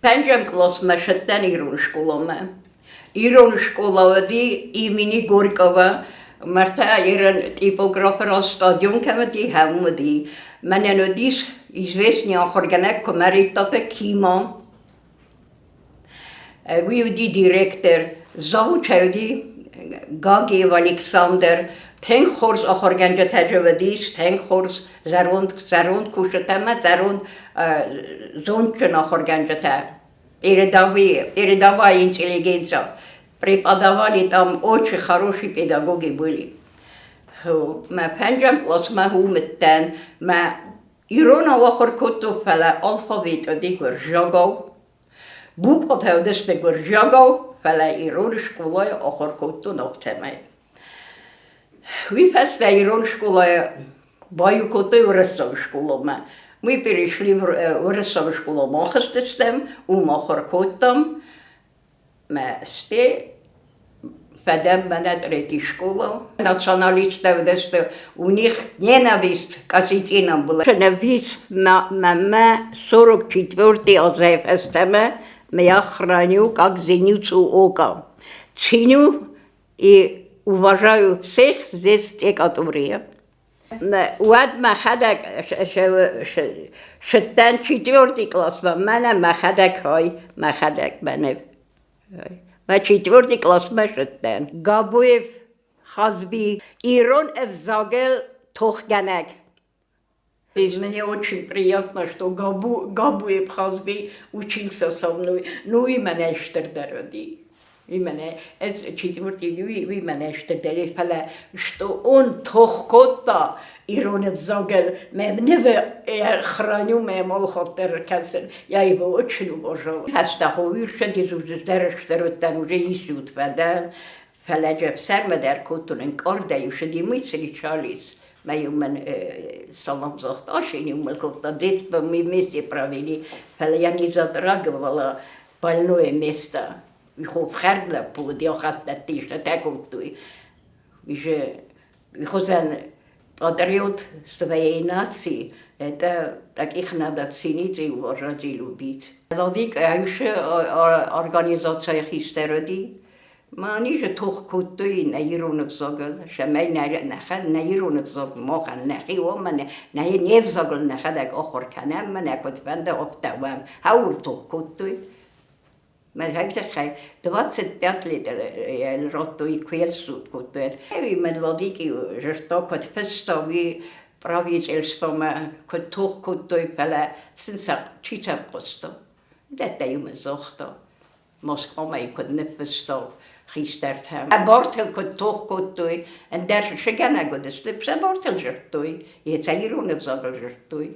Фӕнджӕм къласмӕ сӕттӕн ирон скъоламӕ. Ирон скъола уыди имени Горького. Мартӕ ирон типографы раз стадион кӕм уыди, хӕм уыди. Мӕнӕн уыдис известный ахуыргӕнӕг Куымӕридтаты Кима. Уый уыди директор. Завучӕй уыди Гагиев Александр. Тынг хорз ахуыргӕнджытӕ дзы уыдис, тынг хорз зӕронд, зӕронд кусджытӕ ӕмӕ зӕронд зондджын ахуыргӕнджытӕ. Передовые, передовая интеллигенция. Преподавали там очень хорошие педагоги были. Мӕ фӕнджӕм къласмӕ уымыдтӕн, мӕ Иронау ахуыр кодтон, фӕлӕ алфавит уыди гуырдзиагау. Буквӕтӕ уыдысты гуырдзиагау, фӕлӕ ирон скъолайы ахуыр кодтон афтӕмӕй. Уый фӕстӕ ирон скъолайы баиу кодтой уырыссаг скъоламӕ. Мы перешли в уырыссаг скъоламӕ ахызтыстӕм, уым ахуыр кодтам. Мӕ стӕй фӕдӕн мӕнӕ третий школа. Националисттӕ уыдысты, у них ненависть к осетинам была. Ненависть мӕмӕ 44 азӕй фӕстӕмӕ я храню как зеницу ока. Ценю и уважаю всех здесь те, которые. Уӕд мӕхӕдӕг сыдтӕн четвертый классмӕ, мӕнӕ мӕхӕдӕг хай, мӕхӕдӕг мӕнӕ. Мӕ четвертый классмӕ сыдтӕн. Габуев Хазби, ирон ӕвзагыл тохгӕнӕг. Мне очень приятно, что Габуев Хазби учился со мной. Ну и мӕнӕ стырдӕр уыди. Уый ӕз четвертый уый мӕнӕ стырдӕр, фӕлӕ что он тох кодта ирон ӕвзагыл, мӕ нывы храню мӕ молоховдӕр кӕсын, я его очень уважал. Фӕстӕ уже дӕр уыдтӕн, уже институт фӕдӕн, фӕлӕ ӕфсӕрмы дӕр кодтон ӕнкъардӕй, уже мы встречались. Мӕ мӕн салам загъта, ошенил кодта, детство мы вместе провели, фӕлӕ я не затрагивала больное место. Хӕрд лӕппу уыди, ахӕстӕттӕ кодтой. Хузӕн патриот своей нации, это таких надо ценить и уважать и любить. Ладик ӕусы организацийы хистӕр уыди. Ма они же тох кодтой нӕ ирон ӕвзагыл, цӕмӕй нӕ ирон ӕвзаг махӕн нӕхи уомӕ нӕ не взагыл нӕхӕдӕг ахуыр кӕнӕм, мӕнӕ куыд фӕнды, афтӕ уӕм. Ауыл тох кодтой. Мӕ тыххӕй 25 лет радтой куелсуд кодтой. Мӕн Ладики зӕрдта куыд фыста, уый правительствомӕ куыд тох кодтой, фӕлӕ сын сӕ чи сӕм хъуыста. Дӕттӕ иумӕ загъта. Москвамӕ куыд ныффыста хистӕртӕм. Бартыл куыд тох кодтой, ӕндӕр сыгӕнӕг уыдысты, сӕ бартыл зӕрдтой, йе сӕ ирон ӕвзагыл зӕрдтой.